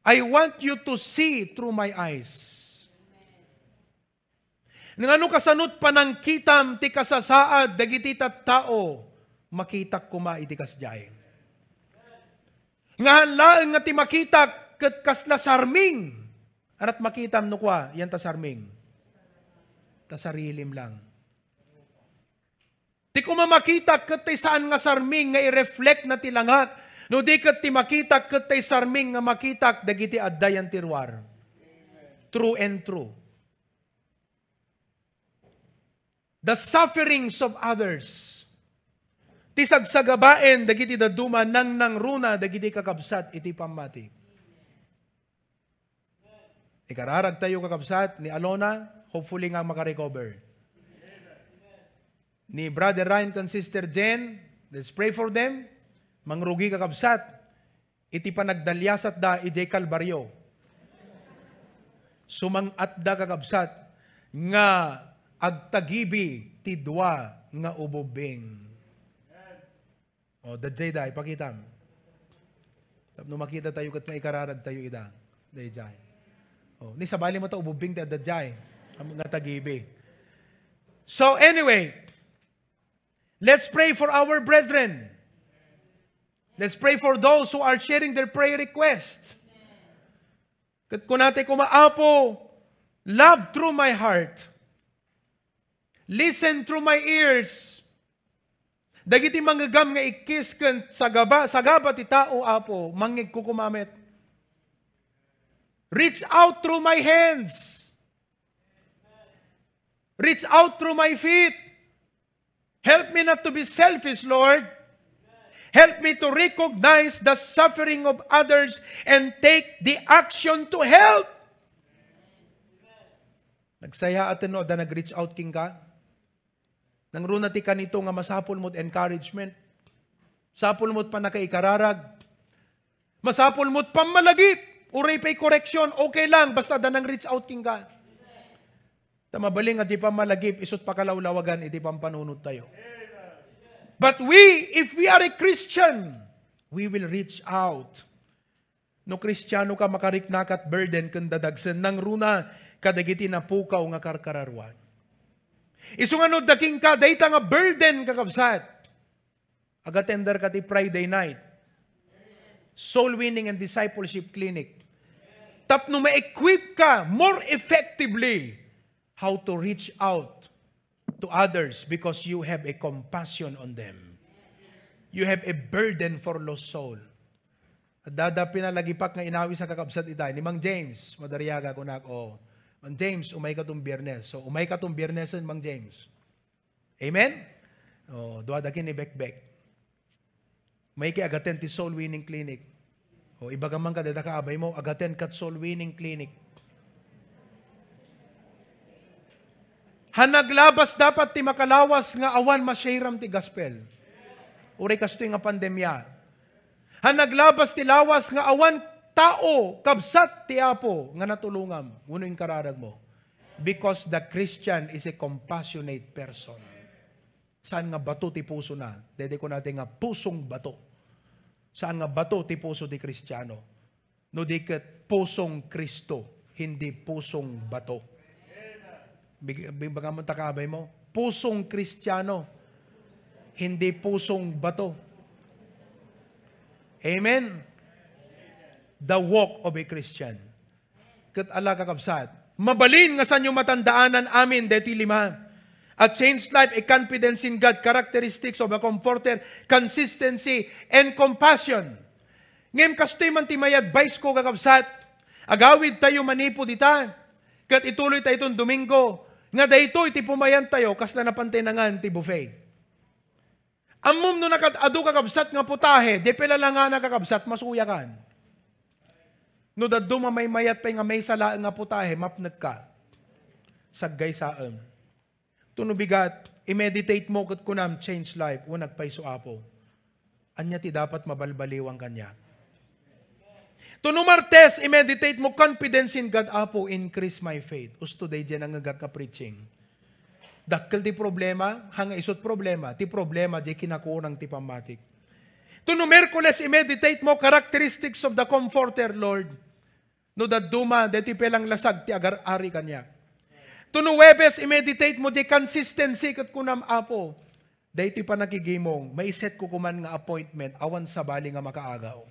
I want you to see through my eyes. Nga no kasanot panangkitam ti kasasaad dagiti tattao, makitak koma iti kasdiay. Nga han laeng nga ti makitak ket kasla sarming. Anat makitam no kua, yan ta sarming. Ta sarilim lang. Ti koma makitak ket tay saan nga sarming nga i-reflect na ti langak, no di ket ti makitak ket tay sarming nga makitak dagiti adda yan ti ruar. True and true. The sufferings of others. Ti sagsagabaen dagiti dadduma nangnangruna dagiti kakabsat iti pammati. Ikararag tayo, kakabsat, ni Alona, hopefully nga makarecover. Ni Brother Ryan ken Sister Jen, let's pray for them. Mangrugi, kakabsat, iti panagdaliasatda idiay Kalbario. Sumang-atda, kakabsat, nga agtagibi ti dua nga ububbing. O, daydiay da, ipakitam. Tapno makita tayo ket maikararag tayo ida. Daydiay. O, ni sabali mo ta ububbing ti adda daydiay. Am-, natagibi. So anyway, let's pray for our brethren. Let's pray for those who are sharing their prayer request. Ket kunatay koma, Apo, love through my heart. Listen through my ears. Dagiti mangegam nga ikkis ken sagaba, sagaba ti tao, Apo, mangngegko koma met. Reach out through my hands. Reach out through my feet. Help me not to be selfish, Lord. Help me to recognize the suffering of others and take the action to help. Nagsayaat no adda nag-reach out kenka? Nangruna ti kanito nga masapul mo't encouragement. Sapul mo't pannakaikararag. Masapul mo't pammalagip. Uray pay correction, okay lang, basta adda nang-reach out kenka. Ta mabalin nga ti pammalagip, isu't pakalawlawagan iti pampanunot tayo. But we, if we are a Christian, we will reach out. No Kristiano ka, makariknakat burden ken dadagsen nangruna kadagiti napukaw nga karkararuan. Isu nga no adda kenka dayta nga burden, kakabsat, agatender ka ti Friday night Soul Winning and Discipleship Clinic. Tapno ma-equip ka more effectively how to reach out to others because you have a compassion on them. You have a burden for lost soul. Adda pinalagipak nga inawis a kakabsat ita ni Mang James. Madariaga kunak, "O, Mang James, umay katon Biyernes." So, umay katon Biernesen, Mang James. Amen? O, dua da ken ni Bekbek. May ki agaten ti soul winning clinic. O, ibaga man ka dayta kaabay mo, agaten kat soul winning clinic. Han naglabas dapat ti makalawas nga awan ma-shaream ti gospel. Uray kastoy nga pandemia. Han naglabas ti lawas nga awan tao, kabsat ti Apo, nga natulongam wenno inkararag mo. Because the Christian is a compassionate person. Saan nga bato ti pusona? Daydi kunata nga pusong bato. Saan nga bato ti puso ti Kristiano? No di ket pusong Kristo, hindi pusong bato. Big-, big-, bagaman ta kaabay mo, pusong Kristiano, hindi pusong bato. Amen? The walk of a Christian. Ket ala, kakabsat, mabalin nga saanyo matandaanan amin daytoy lima. A changed life, a confidence in God, characteristics of a comforter, consistency, and compassion. Ngem kastoy man ti may advice ko, kakabsat, agawid tayo manipud ita, ket ituloy tayo iton Domingo, nga daytoy ti pumayan tayo, kasla napan tayo nangan ti buffet. Ammom no nakad-adu, kakabsat, nga putahe, di pay lalangana, kakabsat, masuyakan. No dadduma maymayat pay nga maysa laeng nga putahe, mapnekka. Saggaysaem. Tuno bigat, i-meditate mo ket kunam, "Change life, wen agpayso, Apo." Ania ti dapat mabalbaliwan kaniak? Tuno Martes, i-meditate mo, "Confidence in God, Apo, increase my faith." Usto daydiay nangngegak nga preaching. Dakkel ti problema, hanga isut problema, ti problema di kinakurang ti pammatik. Tuno Miyerkules, i-meditate mo, "Characteristics of the Comforter, Lord." No dadduma, daytoy pay langlasag ti agar-ari kaniak. Tuno Huwebes, i-meditate mo di consistency ket kunam, Apo, daytoy pannakigimong, maiset ko kuman nga appointment, awan sabali nga makaagaw.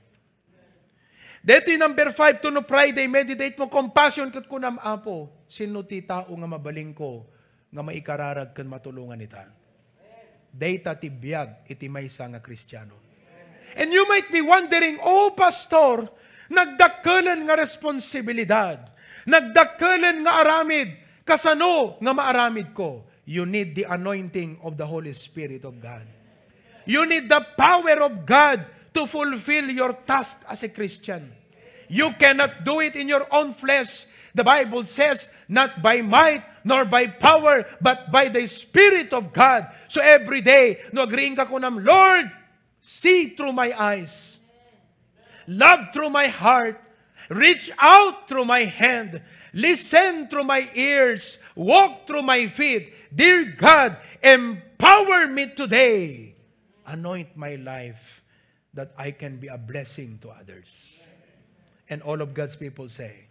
Daytoy number five, tuno Friday, meditate mo, compassion ket kunam, Apo, sino ti tao nga mabalin ko nga maikararag ken matulongan ita? Dayta ti biag iti maysa nga Kristiano. And you might be wondering, "Oh, Pastor, nagdakkelan nga responsibilidad, nagdakkelan nga aramid, kasano nga maaramid ko?" You need the anointing of the Holy Spirit of God. You need the power of God to fulfill your task as a Christian. You cannot do it in your own flesh. The Bible says, "Not by might nor by power, but by the Spirit of God." So every day, no agriing ka kunam, "Lord, see through my eyes. Love through my heart. Reach out through my hand. Listen through my ears. Walk through my feet. Dear God, empower me today. Anoint my life that I can be a blessing to others." And all of God's people say,